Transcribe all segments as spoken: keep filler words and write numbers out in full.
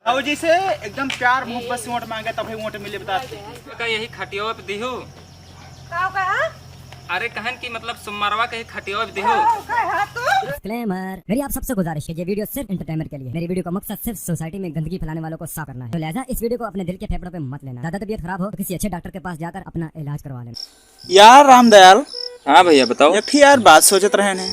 भौजी से एकदम प्यार मोहब्बत से वोट मांगे, तब ही वोट मिले, बता दे। का यही खटिया पे दिहू? का कहा? अरे कहन कि मतलब सुम्मरवा के ही खटिया पे दिहू। का कहा तू? Disclaimer, मेरी आप सबसे गुजारिश है, ये वीडियो सिर्फ एंटरटेनमेंट के लिए। मेरी वीडियो का मकसद सिर्फ सोसाइटी में गंदगी फैलाने वालों को साफ करना है। तो लिहाजा इस वीडियो को अपने दिल के फेफड़ों पे मत लेना। ज्यादा तबीयत खराब हो तो किसी अच्छे डॉक्टर के पास जाकर अपना इलाज करवा लेना। यार रामदयाल। हाँ भैया, बताओ। एक ठे यार बात सोचत रहेन है।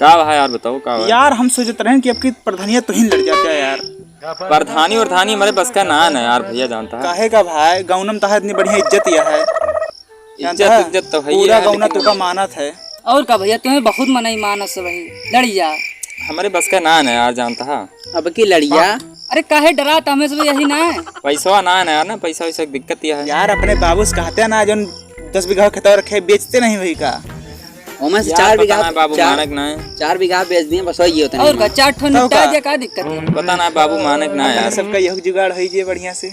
का भा यार, बताओ, का भा? यार, हम सोचत रहेन कि अब की प्रधानिया तुहिन लड़ जाता है यार। प्रधानी और धानी हमारे बस का ना है ना यार भैया, जानता है। काहे का भाई, गौनम तहा इतनी बढ़िया इज्जत या है। इज्जत, जानता है? इज्जत तो है ही पूरा है, गौना लेकिन तुका मानत है। और का भैया, तुम्हें बहुत मनई मानस है भाई, लड़ जा। हमारे बस का ना है ना यार, जानता है। अब की लड़िया। हाँ। अरे काहे डरात, हमें सब यही ना है। पैसवा ना है ना यार, ना पैसा वैसा की दिक्कत या है। यार अपने बाबू से कहते हैं ना, जो दस बीघा खेतवा रखे बेचते नहीं वही का। ओमे से यार, चार पता बीघा, ना बाबू चार, मानक ना है। चार बीघा बेच दिए बस, वही होता और नहीं। का, चार ठो तब निपटा का? दे, का दिक्कत है? पता ना बाबू मानक ना है अपने यार। सबका यह जुगाड़ होई जे बढ़िया से।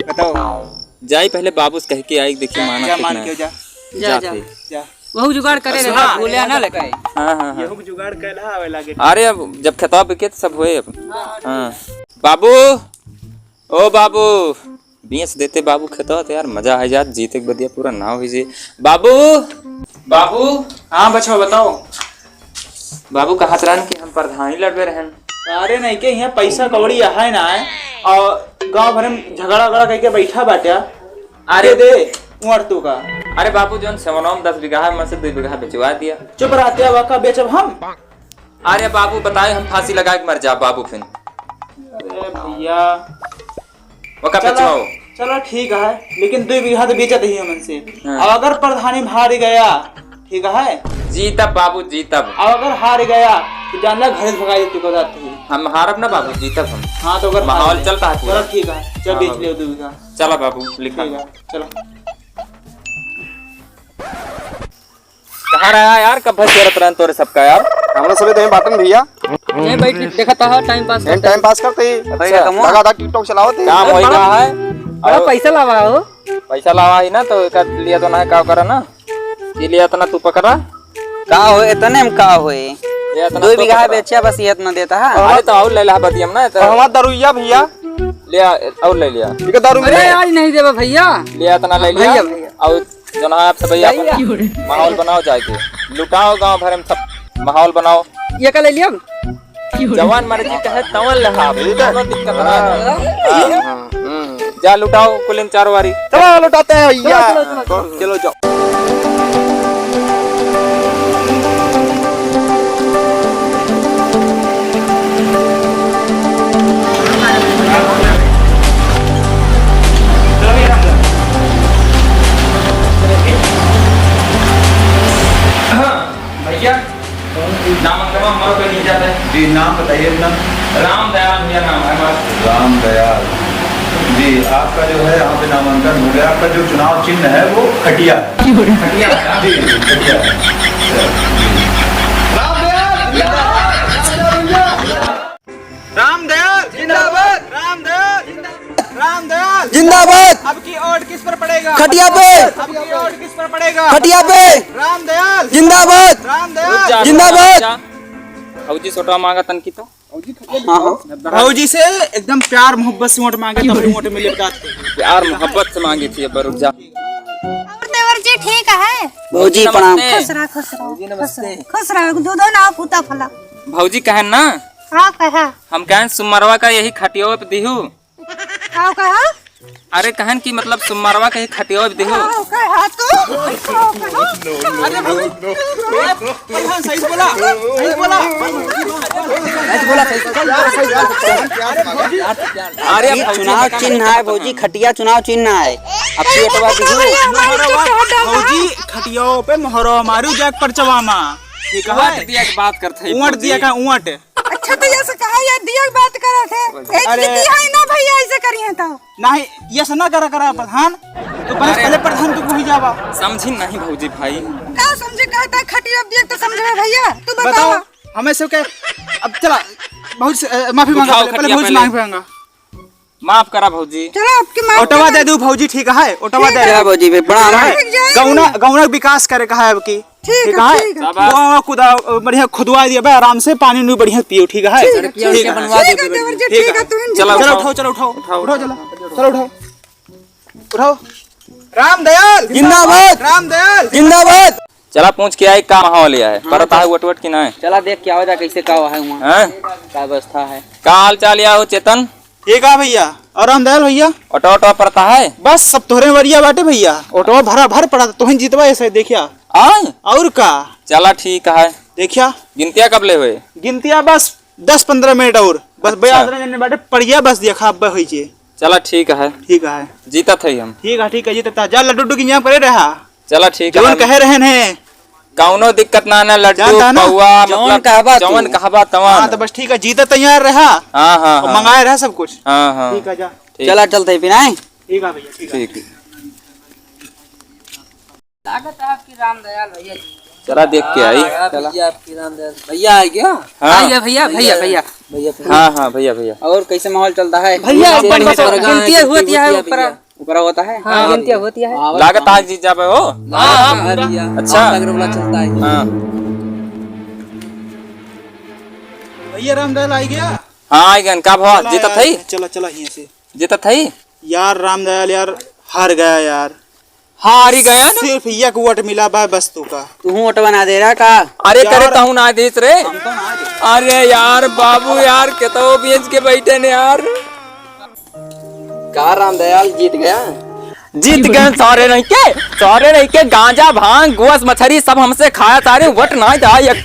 बताओ। जाई पहले बाबू से कह के आई, देखी मानक जा, कितना मान है। के जा। जा, जा। जा। वहू जुगाड़ करे अच्छा, रहता, भूले ना लगे। हाँ, हाँ, हाँ। यहू के जुगाड़ कैला आवे लागे। अरे अब जब खेतवा बिके तो सब होए अब। हाँ। बाबू, ओ बाबू, बेच देते बाबू खेतवा तो यार मजा आ जात, जीते के बदिया पूरा नाव हुई जी। बाबू, बाबू। हाँ बचवा बताओ। बाबू कहत रहन कि हम प्रधानी लड़बे रहन। अरे नहीं के यहाँ पैसा कौड़ी है ना है, और गांव भर में झगड़ा वगड़ा करके बैठा बाट्या। अरे दे, उमर तू का। अरे बाबू, जौन सेवनवा में दस बीघा है, में से दो बीघा बेचवा दिया। चुप रहते, अब का बेचब हम? अरे बाबू, बताए हम फांसी लगा के मर जा बाबू फिर। अरे भैया। ओका चलो, बेचवाओ। चलो ठीक है, लेकिन दो बीघा तो बेचत ही हमन से। हाँ। अब अगर प्रधानी हार गया, ठीक है? जीतब बाबू, जीतब। अब अगर हार गया, तो जान ला घर से भगाई देते को जाते ही। हम हारब ना बाबू, जीतब हम। हाँ, तो अगर माहौल हार गया, चलता है पूरा। चलो ठीक है, चल हाँ बेच बाबू। ले दो बीघा। चला बाबू, लिखा। ठीक है, चलो। कहाँ रहा यार, कब भर करत रहन तोरे सबका यार? हमरा सबे तो यहीं बाटन भैया। यहीं बैठ के देखत ह, टाइम पास यहीं करत टाइम ह। पास करते ही। अच्छा। लगा था TikTok चलावत ही। काम होई बड़ा, का है? बड़ा और पैसा लावा हो। पैसा लावा ही ना, तो एक लिया तो ना है, का करा ना? ये लिया तो ना, तू पकड़ा। का हो, इतने में का होए? ये इतना दो तो बीघा पकड़ा। बेचिया बस, ये इतना देता है। अरे तो और ले ला बतियम ना, तो हमार दरुइया भैया। लिया, और ले लिया। ठीक है, दारू अरे मिले। आज नहीं देबा भैया। लिया इतना ले लिया। भैया, भैया। और जौन है आप सब भैया भैया। अपन माहौल बनाओ जाके, लुटाओ गांव भर में सब माहौल बनाओ। ये का ले लिया? जवान मर्जी कहे तवन लहाब, ठीक है। कोनो दिक्कत ना है। हाँ, हाँ, हम्म। जा लुटाओ कुलिन चार वारी। चलो लुटाते हैं भैया। चलो, चलो, चलो। चलो जाओ। भैया, नामांकन हमारा कोई नहीं जाता है। जी, नाम बताइए अपना। राम दयाल भैया नाम है हमारा। राम दयाल। जी, आपका जो है यहाँ पे नामांकन हो गया। आपका जो चुनाव चिन्ह है वो खटिया है। खटिया है? जी, जी, खटिया है। राम दयाल! राम दयाल! जिंदाबाद! राम दयाल! राम दयाल! जिंदाबाद! अब की ओट किस पर पड़ेगा? खटिया पे! अब की ओट किस पर पड़ेगा? खटिया पे! राम दयाल! जिंदाबाद! राम दयाल! रुक जा, जिंदाबाद! रुक जा। भौजी सोटवा मांगा तन की तो। हाँ, हाँ। भौजी से एकदम प्यार मोहब्बत से वोट मांगे, तब वोट मिले, बता दे। प्यार मोहब्बत से मांगे थी, अब रुक जा। और देवर जी ठीक है? भौजी प्रणाम। नमस्ते। खुश रहा, खुश रहा, भौजी खुश नमस्ते। रहा, खुश रहा, दूधो ना फूटा फला। भौजी कहन ना? हाँ, कहा। हम कहन सुमरवा का यही खटिया पे दिहू। का कहा? अरे कहन कि मतलब सुमरवा के खटिया पे दिहू। का कहा तू? का कहा? अरे भौजी, ए, प्रधान सही से बोला, सही से बोला। सही से बोला, सही से। अरे ये भौजी चुनाव चिन्ह है भौजी, खटिया चुनाव चिन्ह है। अब पेटवा दिहू। मोहरवा, भौजी खटिया पे मोहरवा मारू जाके परचवा मा। ये कहा वोट है? दिया के बात करत है, वोट भौजी। दिया का वोट। अच्छा, तो ऐसे कहा यार, दिया के बात करत है। एक अरे। जीती है ना भैया, ऐसे करिए तो। नहीं, ये से ना करा, करा प्रधान। तो पहले, अरे। पहले प्रधान तू कही जावा। समझी नहीं भौजी भाई। का समझे, कहता है खटिया दिया तो समझे भैया, तू बताओ। बताओ, हमें से के, अब चला, भौजी से, अ, माफी मांगा उठाओ पहले, पहले खटिया भौजी पहले। माफी मांगा। माफ करा भौजी। चला, आपके माफ ओटवा करा। दे दू भौजी, ठीक है? ओटवा ठीक दे है। दू। चला भौजी, फिर प्रणाम। ठीक है। गौना, गौना विकास करे का है अब की। ठीक ठीक है, है? ठीक है। शाबाश। गौना कुदा, बढ़िया खुदवा दिया बे, आराम से पानी उनी बढ़िया पियो, ठीक है? ठीक है, ठीक है। ठीक है, देवर जी, ठीक है, ठीक है, तुम चला, चलो उठाओ। उठाओ, चलो उठाओ। उठाओ, उठाओ, चलो उठाओ। उठाओ। उठाओ। राम दयाल जिंदाबाद। राम दयाल जिंदाबाद। चला पूछ के आई का माहौल या है, हाँ, परता है चल। वट वट की ना है? चला देख के आवा जा कैसे का है वहाँ। हैं? का व्यवस्था है? का हाल चाल या हो चेतन? ठीक है भैया। और राम दयाल भैया? ओटो ओटो परता है? बस सब तोहरे वरिया बाटे भैया, ओटो भरा भर पड़ा, तोहिन जीतवा ऐसे देखिया। आय? और का? चला ठीक है। देखिया। गिनतिया कब ले हुए? गिनतिया बस दस पन्द्रह मिनट और। बस अच्छा। बयास रंजन बाटे पड़िया बस देखा अब होई जे। चला ठीक है। ठीक है। जीतत है हम। ठीक है, ठीक है, जीतत है। जा लड्डू उड्डू के इंतजाम करे रहा। चला ठीक है। जवन कहे रहन है। कौनो दिक्कत ना, ना लड्डू, जानता ना? पौवा, जवन मतलब कहबा तू। जवन कहबा तवन। हाँ, तो बस ठीक है, जीते तैयार रहा। हाँ, हाँ, और हाँ। मंगाए रहा सब कुछ। हाँ, हाँ। ठीक है, जा। ठीक। चला चलते हैं फिर, आए? ठीक है भैया, ठीक है। ठीक। लागत है आपकी रामदयाल भैया जी। चला देख के आई। हाँ, चला। भैया आपकी रामदयाल। भैया आ गया? हाँ। आ गया भैया, भैया, भैया। भैया, भैया। हाँ, हाँ, भैया, भैया। और कैसे माहौल चलता है? भैया, भैया, बढ़िया बढ़िया। चलता है। गिनती होती है ऊपर। ऊपर होता है? हाँ, हाँ, गिनती होती है। हाँ, लागत आज जीत जाबे हो? हाँ, हाँ, पूरा। अच्छा। आग लगने वाला चलता है। हाँ। भैया रामदयाल आ गया? हाँ, आ गया। का भवा, चला जीतत यार, है? चला, चला, यहाँ से। जीतत है? यार रामदयाल यार, हार गया यार। हार ही गया ना? सिर्फ एक वोट मिला बा बस तू का। तू वोट बना दे रहा का? अरे यार, करे तहु ना देत रे। हम तो ना दे। अरे यार बाबू यार, केतो बेच के बैठे ने यार। का रामदयाल जीत गया? जीत गए सारे नहीं के, सारे नहीं के गांजा, भांग, गोस, मछरी सब हमसे खाया सारे, वोट ना दिया एक।